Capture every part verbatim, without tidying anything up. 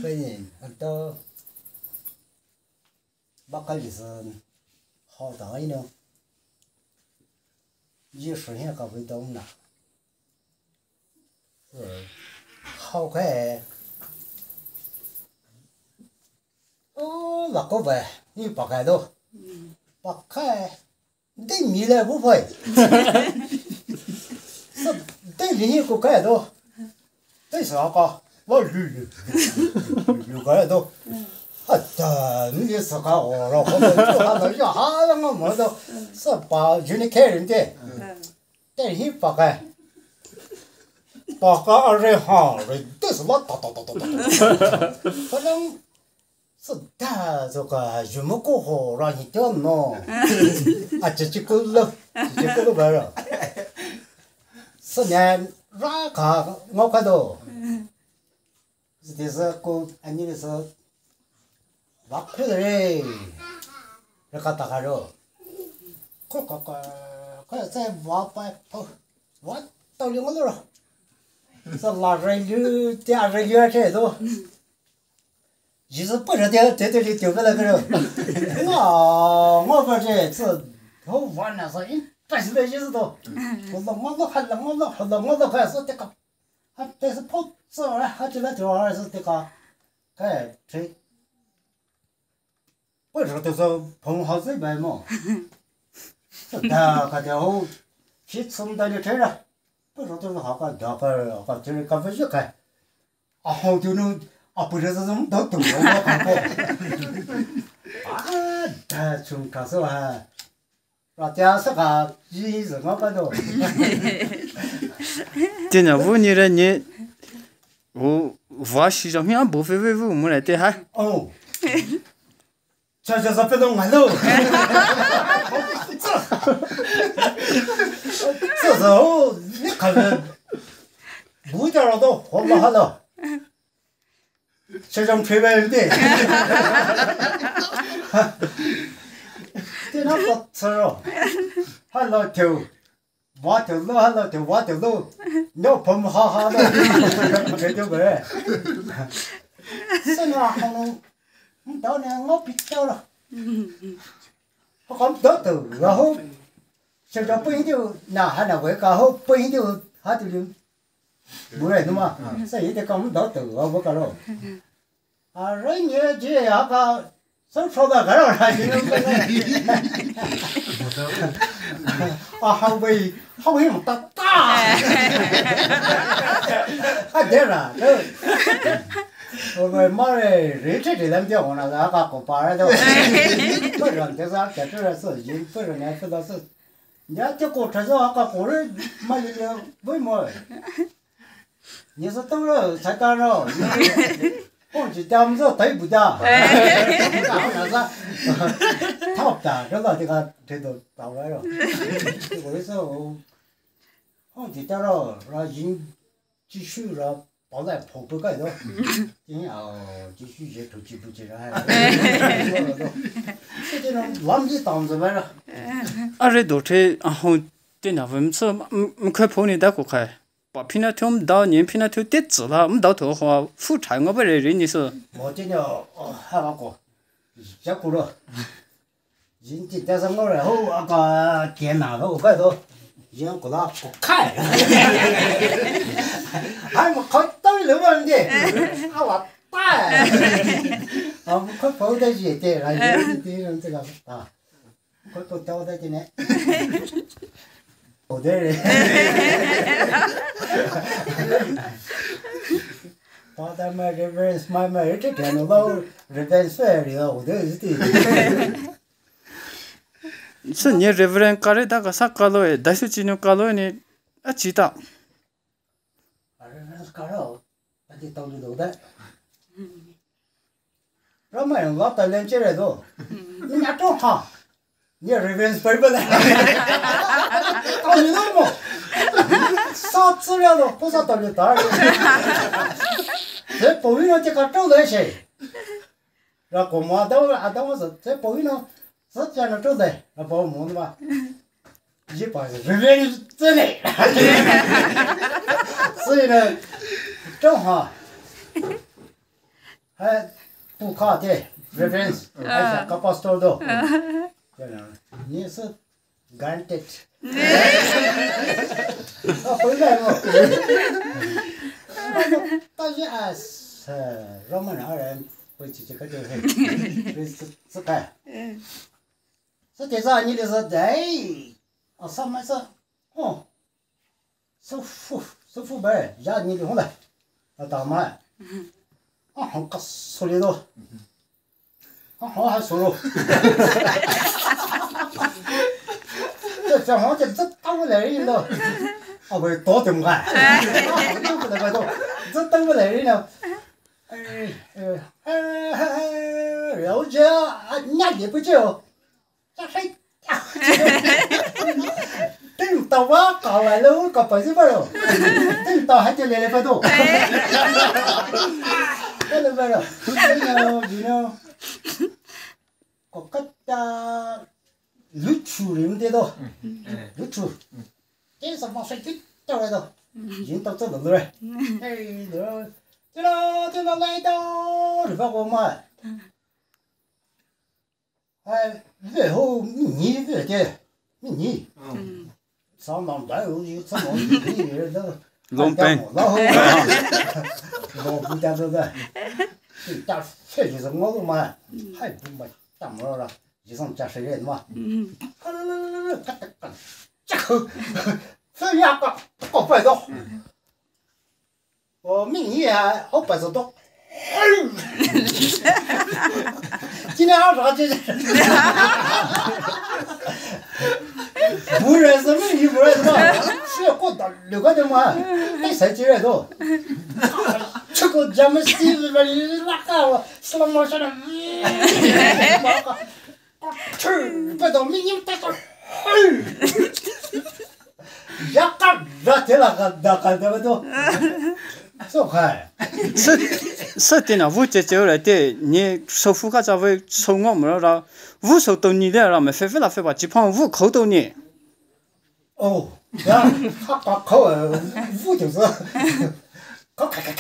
Pei ni, ato, bakal listen, hao ta ino. Jisu hia ka wisdom na. Hao kai. Oh, la ko ba, ni pa kai do. Pa kai. Dei mi le bu phai. Sa, dei li ni ko kai do. Dei sa ka. Wa lu lu. Lu kai do. Ha ta, ni sa ka o ro ko ha lo ya ha la ngo mo do. Sa pa, ju ni kai rin de. Dei hi pa kai. Pa ka a re ha, re de sa la ta ta ta ta ta. Ka lang Sa da zo ka jumu ko ho ra ni teo no. A che che ko lo. Che che ko lo ba ra. Sa ne ra ka ngo ka do. Sa de sa ko ani de sa. Wa ko re. Ra ka ta ka ro. Ko ka ka ka sa wa pa po. Wa tao li ngo lo ra. Sa la re lu te a re lu a che do. Jisu pura dia, dia, dia, dia, dia, bela kero. Nga, nga ba je, zi, ho wan na sa, in, ba si de Jisu do. Ho lo, nga lo, ha lo, nga lo, ha lo, nga lo, ka sa te ka. Ha, te sa po, sa, ha, ji la, ji la, sa te ka. Ka, te. Pura te sa, phong ha se ba mo. Sa da, ka te ho. Shi tsum da le te ra. Pura te sa ha ka, da ka, ka te ka ba je ka. A hao tu nu, a pura sa zong dao tu, a ka ko. A, da chung ka so ha. Ra tia sa ka, ji sa nga ka do. Tina wu ni re ni, wu, wa shi zong hia bu fe we wu mu re te ha. Oh. Cha cha sa pe dong ngai lo. Sa sa o, ni ka le. Bu ja ro do, ho la ha lo. Cha jong pe be de. Te na pa cha ro. Ha lo teu. Wa teu lo, ha lo teu, wa teu lo. No pom ha ha lo. Ke teu be. Sa na ha lo. Dao ne ngo pi teu lo. Ho kom dao teu lo ho. Sa dao pui diu na ha na we ka ho pui diu ha tu liu. Mu re nu ma. Sa yi de kom dao teu lo bo ka lo. A re nye ji ya ka. Sa cho da ka lo ra ji. A ha wei ha wei ta ta. A de ra. Ho wei ma re re che de lam de ho na ka ko pa ra do. Pe ran de sa ke tu ra so yin pe ran ne pe da so. Nya te ko tha zo ka ko re ma le le wei mo. Ni sa tong ro, sa ka ro. Hong chi tam zo tai bu da. Ka na sa. Thao ta, ka la te ka te do ta wa ro. Ko so. Hong chi ta ro, ra jin chi shu ra, pa la pho pu ka do. Jin a, chi shu je to chi bu chi ra. Sa te no, lam ji tam zo ba ra. A re do te, a hong te na vem so, m, m, khe pho ni da ko khai. Pa phina thum dao nyen phina thu te tsu la, m dao thu ho, fu thai ngo ba re re ni so. Mo te nyo, oh, ha ba ko. Ja ku ro. Jin ti da sa ngo re ho, a ka ke na ho ka do. Jin ko la ko kai. Hai mo ko to le wa de. A wa pa. A mo ko po de ji te ra, ji te ran te ka ta. Ko to tao da kine. O de. Father, my reverence, my, my, ete kano ba, reverence feri, o de, iti. Sa ni reverend kare da ka sa kalo e, da su chino kalo ni, a chita. Reverend karo, a ti tao lu do da. Ramai yang la talent chere do. Ni ato ha. Ni revenge pai bala. Tao ni no mo. Sa tsu ya do, ko sa tao ni ta. Se po ni no te ka tao le she. Ra ko ma da, a da ma sa, se po ni no. Sa cha na tao le. Ra po mo ba. Ji pa revenge tse ne. Se na. Tao ha. Hai, pu ka te, reference. Hai, sa ka pastor do. Ni se granted. Ah, pui lai mo. Ta ji as, Roman are, pui chi chi ka te. Pui chi chi ka. Sa te sa ni le sa dai. A sa ma sa. Oh. Sa fu, sa fu ba, ya ni le hong la. A ta ma. A hong ka so le do. A hong ha so lo. Sa sa hong te sa ta le ri do. A ba to te mo ka. Sa ta le ri do. Sa ta le ri do. Eh, eh, eh, eh, eh, 了解啊，那也不就。 Tin tau wa ka lai lo ka pa si ba lo. Tin tau hai te le le pa do. Ka le ba lo. You know, you know. Ko ka ta lu chu rim te do. Lu chu. Tin sa ma sai ti ta wa do. Yin tau tsa do re. Hey, do. Ti la, ti la lai do. Ri ba ko ma. Ai, ve ho, mi ni ve te, mi ni. Sa nang dai ho, yi sa nang ni ni da. Long pen. Lo bu da da da. Ti ta fe ji sa ngo ma. Hai bu ma ta mo la. Ji sa cha se ye ma. Ka la la la la, ka ta ka. Cha ko. Sa ya ka. Ko pa do. 哦，明年啊，我白手多。今年二十号就，不认识，没有不认识嘛，是要过到六个的嘛，带谁进来都。这个咱们媳妇嘛，那个，是那么说的， 去，别到明年再说。哎，呀，干啥去了？干，那干什么都？走开。是，是的呢，我姐姐来的，你受苦个咋会受我们了？我受到你的了，没非非了非吧，只怕我口头呢。哦，呀，他把口，我就是，口，口，口，口。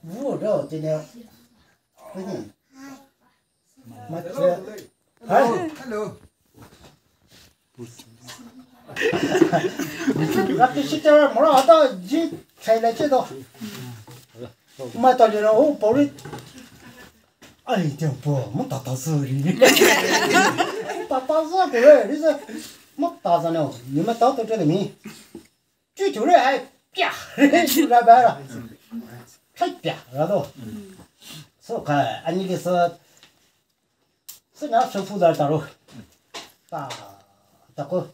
Wo ro te ne. Ko ni. Ma che. Hai. Hello. Ra ki shi te mo ra ta ji chai la che do. Ma ta le ro ho po ri. Ai, te po, mo ta ta su ri. Ta ta su ko re, ri se. Mo ta sa ne, ni ma ta to te le mi. 追求人还啪，就来白了，太啪了都。所以看，俺那个是，是俺师傅在打喽，打，打过，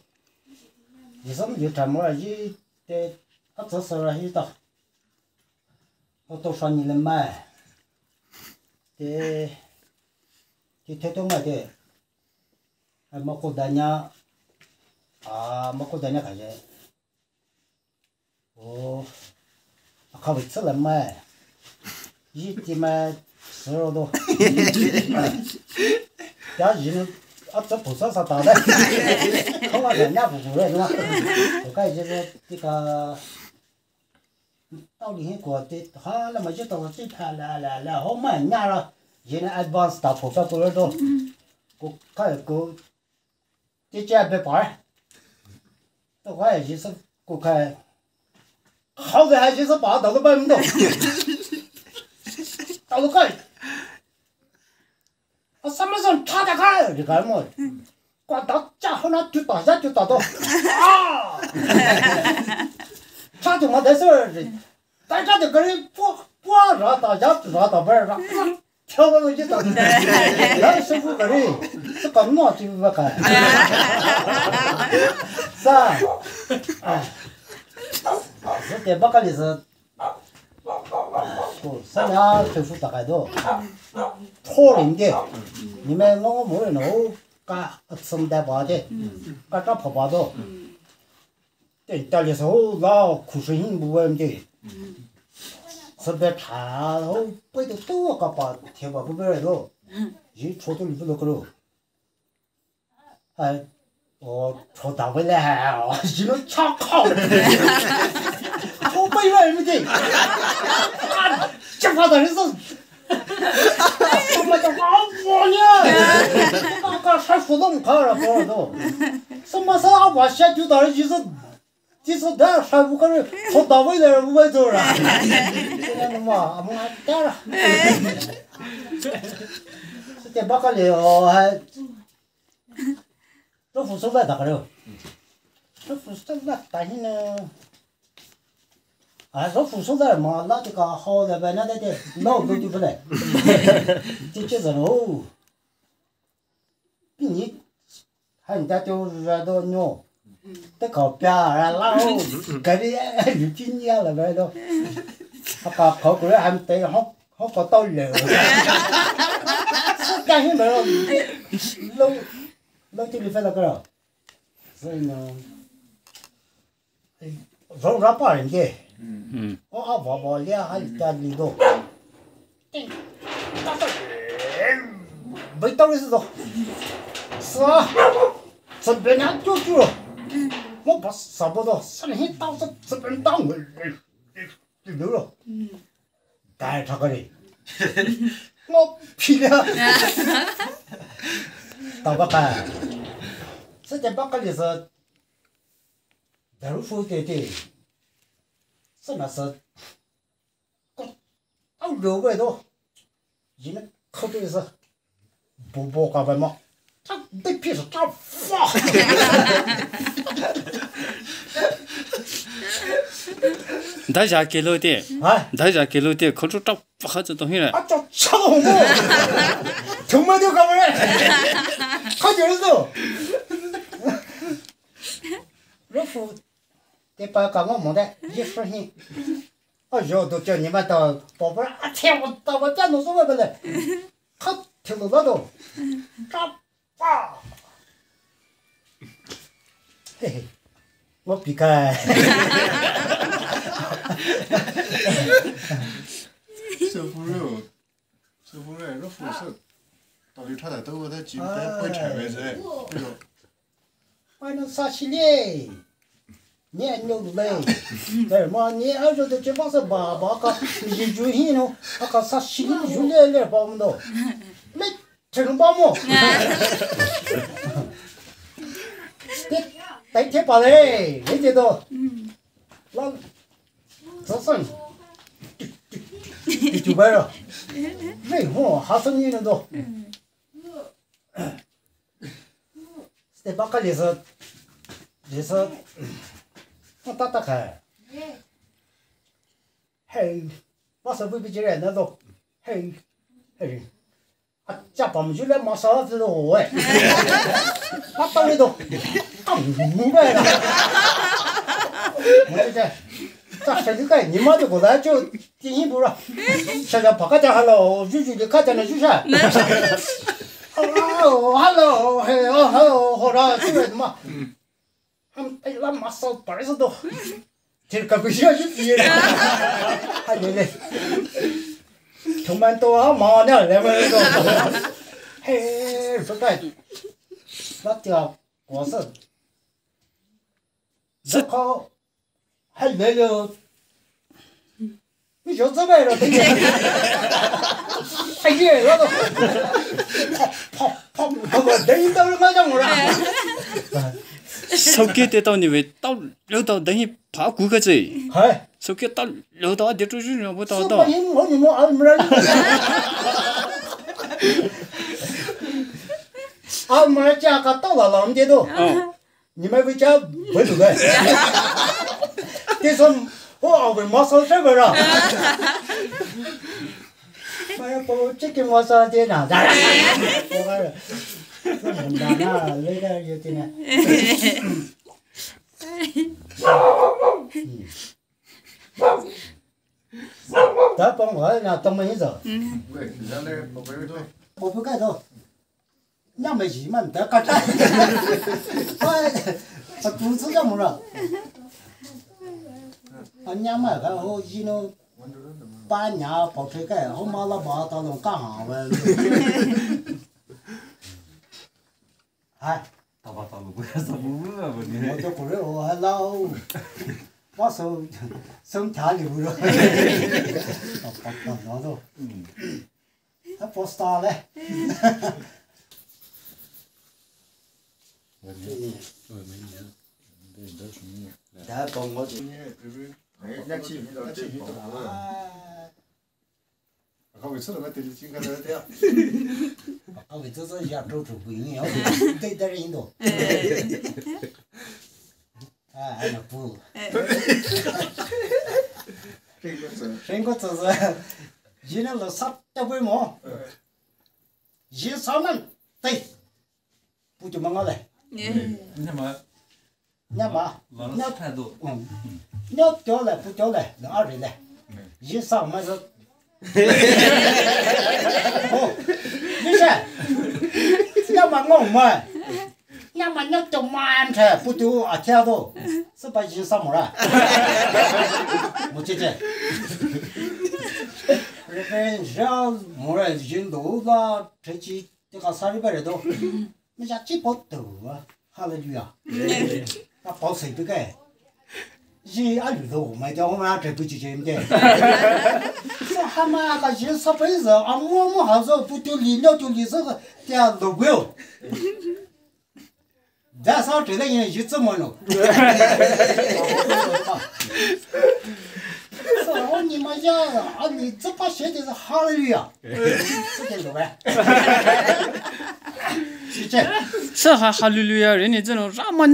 你怎么就这么一的，他只是了一道，我都说你了嘛，这，这太多嘛的，还没过单呢，啊，没过单呢，看见。 哦，啊，靠，吃了嘛，一点嘛，吃了都。呀，人，啊，这菩萨啥打的？看我人家不过来是吧？我看就是这个，道理很广的，好，那么就到这盘了，来，来，好嘛，人家了，人家 advance 打菩萨过来都，我看，我 这家别摆，都快也是顾开，好的还就是把头都摆不动，头都开，啊，什么时候插得开？你看嘛，管他家伙那就打下就打到，啊，插就没得事儿，大家就跟人不不啊，打下打到边儿上。 跳到那去打，那师傅可以，是搞闹剧不看。是啊，啊，是得把个里是，哦，是啊，师傅大概都，错人的，你们我没人哦，嘎，什么的吧的，嘎嘎跑跑的。 对，大家说，哦，老苦水很不稳的。是别查，哦，背的多个吧，贴吧不别人咯，一戳都里不落个咯。哎，哦，戳到回来，哦，一路超好。戳不 Ila imi ti. Chapa da ni so. Chapa da ka bo ni. Ka ka sa fu dong ka ra bo do. So ma sa a wa sha ju da ji so. Ji so da sa bu ka ri. So da wei le bu wei zo ra. Ni ma a mo ta ra. So te ba ka le o ha. Ro fu so da da ka ro. Ro fu so da da ni na. A ro fu so da ma la te ka ho da ba na da te. No do tu ba le. Ti che za ro. Pi ni. Han da to ra do no. Te ka pia ra la ho. Ka ri ni pi ni la ba do. Ha ka ko ko han te ho ho ko to le. Sa ka hi ma lo. Lo ti li fa la ka. Sai na. Zhou ra pa ren de. O a va va lia a li ta li do. Bai tao li si do. Sa. Sa ben a ju ju. Mo ba sa bo do. Sa ni tao sa sa ben tao. Li li lo. Dai cha ka li. Mo pi lia. Tao ba ka. Sa te ba ka li sa. Daru fu te te. Sa na sa. Ko. Au lo wei do. Yin na ko te sa. Bo bo ka ba ma. Ta de pi sa ta fa. Da ja ke lo te. Ha? Da ja ke lo te. Ko chu ta fa ha zu to hi la. A cha cha mo. Chu ma de ka ba le. Ka je lo. Ro fu. Te pa ka ngo mo de, ji shi hi. A jo do che ni ma ta, pa pa a che wo ta wo cha no so wa le. Ka te lo la do. Ka pa. He he. Mo pi ka. Sa fu ro. Sa fu ro, ro fu sa. Tao li cha da to wa ta ji ta poi cha wei ze. Pai na sa shi le. Ni a nyo le. Te ma ni a jo de che ba sa ba ba ka. Ji ju hi no. A ka sa shi le ju le le ba mo do. Le che no ba mo. Te tai te pa le. Le te do. La. Sa sa. Ti ti ti ti ba ra. Le ho ha sa ni no do. Step back ka lisa, lisa, ta ta ka. Hey, masa bu bi jire na do. Hey, hey. A cha pa mu jule masa tu do we. A ta ni do. Ta mu ba na. Mo je. Sa sa ni kai ni ma de ko da chu ti ni bu ra. Sa sa pa ka ta ha lo, ju ju de ka ta na ju sa. Hello, hello, hey, oh, hello, ho ra, su re ma. Ham tai la ma sa pa re sa do. Ti ka bu ya ju ti. Ha le le. Tomato ha ma na le ma do. Hey, so tai. Sa ti a ko sa. Sa ko. Hai le lo. Mi jo zhe bai lo, deng ye. Hai ye lo. Pa pa pa, deng dao ma jang ra. Soke te tao ni wei tao lo tao deng pa ku ka zhe. Hai. Soke tao lo tao de zhu zhu no bu tao tao. Soke ni mo ni mo a mra. A mra cha ka tao la la de do. Ni mai wei cha wei lu dai. Te som ho a wei masala sa wei ra. Mai po chicken masala te na. Da da. Da da le da yo te na. Da pong wa na tong mai za. Po po kai do. Nya mai ji man da ka cha. Ai, a tu su ya mo ra. A nya mai ka ho ji no. Pa nya po che kai ho ma la ba ta lo ka ha wa. Hai. Ta ba ta lo bu ya sa bu bu la bu ni. Mo to ko re o ha la o. Pastor, sum thali buro. Apa, apa, no, no. Apostle le. Da bong mo. Ka wei tsü ya trou trou bu ni. Dei da ri do. Ah, ana pu. Shenko tsü. Jina lo sap ta bu mo. Ji saman. Dei. Putu manga le. Nyama. Nyama. Nyama. Nyama tio le, putu le, le ari le. Ji sa ma zo. Oh. Ni se. Nyama ngo ma. Nyama nyama tio ma ante, putu atia do. Sepa ji sa mo ra. Mo che che. Reverend Jean mo ra jin do la, trechi. Te ka sari bare do. Me ja chi po to. Hallelujah. Ka po sei pe ke. Ji a lu do mai de, o ma te pu chi che me de. Sa ha ma ka ji sa pe za, a mo mo ha zo pu tu li no tu li zo, te a lo bu. Da sa te le yin ji zi mo no. Sa o ni ma ya, a ni zi pa she de hallelujah. Sa de lo ba. Chi che. Sa ha hallelujah, re ni zi no ra ma